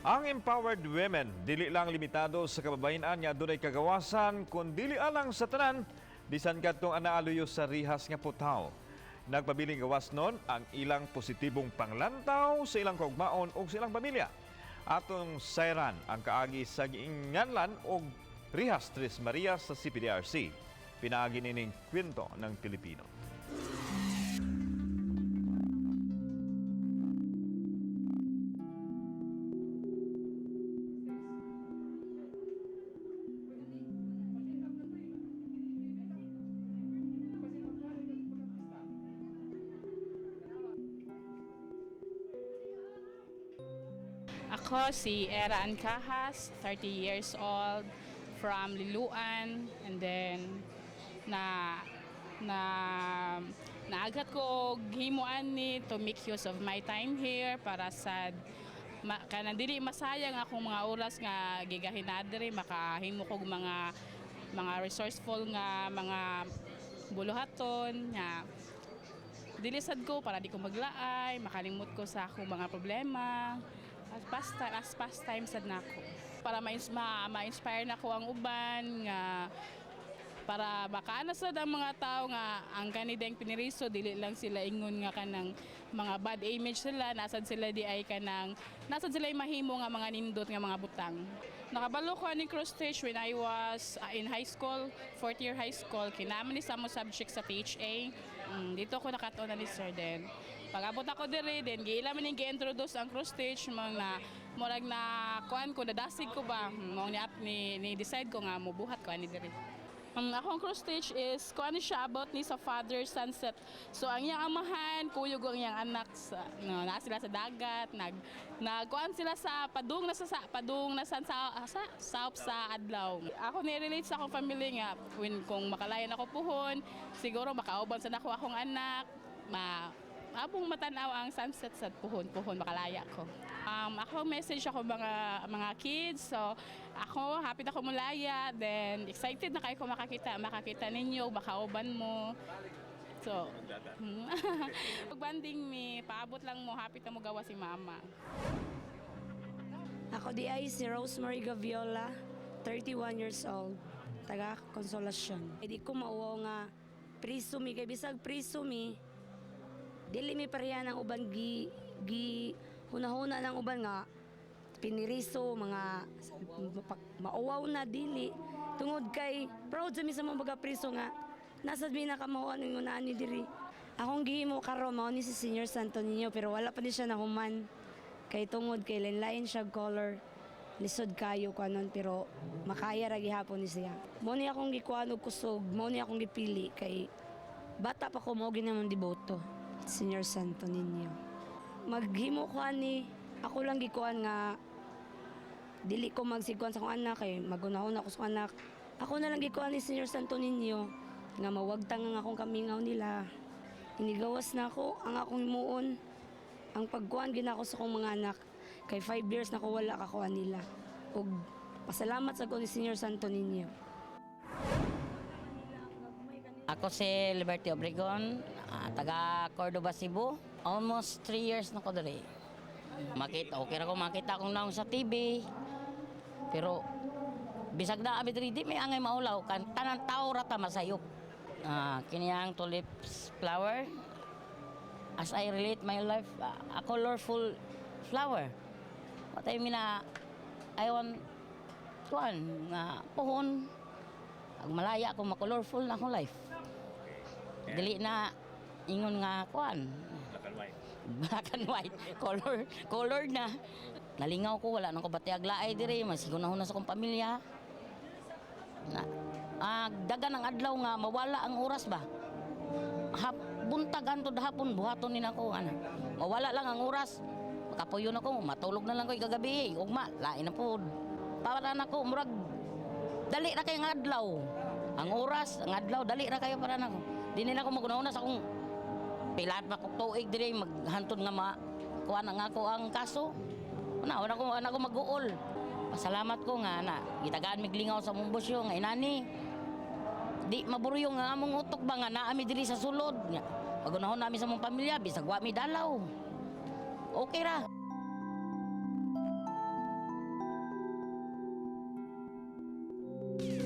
Ang empowered women dili lang limitado sa kababayen-an nga adunay kagawasan kun dili alang sa tanan bisan kadtong anaa luyo sa rihas nga putaw. Nagpabiling gawas nun ang ilang positibong panglantaw sa ilang kaugmaon ug sa ilang pamilya. Atong sayran ang kaagi sa giinganlan og Rihas Tres Marias sa CPDRC. Pinaagi nining Kwento ng Pilipino. Ako si Era Ancajas, 30 years old, from Liloan, and then na na naagat ko og himuan ni to make use of my time here para sa ma, kanang dili masayang akong mga oras nga gigahin na diri, makahimo kog mga resourceful nga mga buluhaton nga dili sad ko para di ko maglaay, makalimot ko sa akong mga problema. As pastime sad nako. Para ma-inspire nako ang uban nga para makaana sad ang mga tao nga ang kanideng piniriso, dili lang sila ingon nga kanang mga bad image sila, nasad sila di ay kanang nasad sila mahimo nga mga nindot nga mga butang. Nakabalo ko ani cross stitch when I was in high school, fourth year high school, kinama ni sa mo subject sa THA. Dito ko nakatuon na ni sir. Then pag-abot ako diri, then giila man ning gi-introduce ang cross stitch, mga na murag na kuan ko, nadasig ko ba mo ni, ni, ni decide ko nga mobuhat ko ani diri. Ang akong cross stitch is kung ano siya, about ni sa father sunset. So ang iyang amahan, kuyog ang iyang anak sa no, naa sila sa dagat, nag nagkuan sila sa padung na sa padung na sa south sa adlaw. Ako ni-relate sa akong family nga when kung makalayan ako puhon, siguro makauban sa nako akong anak, ma abong matanaw ang sunset sa puhon puhon makalaya ko. Ako message ako mga kids. So ako happy na ko mulaya, then excited na kayo ko makakita makakita ninyo, makauban mo. So, pagbanding mi, paabot lang mo, happy na mo gawa si mama. Ako di ay si Rosemary Gaviola, 31 years old, taga Consolacion. Di ko mauwaw nga priso mi, kay bisag priso mi, dili mi pareha ng uban gi, gi hunahuna ng uban nga piniriso mga mauwaw na dili tungod kay proud sa mi sa mga priso nga nasa mi nakamauan ng ni diri. Akong gihimo karon mao ni si Senior Santo Niño, pero wala pa ni siya nahuman kay tungod kay lain-lain siya color, lisod kayo kanon, pero makaya ra gihapon ni siya. Mo ni akong gikuan og kusog, mo ni akong gipili kay bata pa ko mo ginamon deboto Senior Santo Niño. Maghimo ko ani, ako lang gikuan nga dili ko magsigkuan sa akong anak kay magunahon ako sa akong anak. Ako na lang gikuan ni Senior Santo Niño nga mawagtang ang akong kamingaw nila. Inigawas na ako ang akong himuon. Ang pagkuan ginako sa akong mga anak kay 5 years na ko wala kakuan nila. Ug pasalamat sa ko ni Senior Santo Niño. Ako si Liberty Obregon, taga Cordoba, Cebu. Almost 3 years na ko diri. Makita, okay ra ko makita akong naong sa TV. Pero bisag na abi diri di may angay maulaw kan tanan tao ra ta masayop. Kini ang tulips flower. As I relate my life, a colorful flower. What I mean na I want kuan nga puhon ag malaya ako, ma-colorful na akong life. Dili na ingon nga kuan. Black and white. Black and white. Color, color na. Nalingaw ko, wala nang ko batiag laay diri, masigunahon na sa akong pamilya. Na, dagan ang adlaw nga mawala ang oras ba. Hap, buntag antod hapon buhaton ni nako ana. Mawala lang ang oras. Makapuyo na ko, matulog na lang ko kagabi, ugma, lain na pod. Para nako murag dali ra kay ang adlaw. Ang oras, ang adlaw dali ra kayo para nako. Dili na ako magunahuna sa akong pilat pa kog tuig diri maghantod nga ma kuan ang ako ang kaso. Wala ko mag-uol. Pasalamat ko nga na gitagaan mig lingaw sa mong busyo nga inani. Di maburyo nga among utok ba nga naa mi diri sa sulod. Nga, magunahon nami sa mong pamilya bisag wa mi dalaw. Okay ra.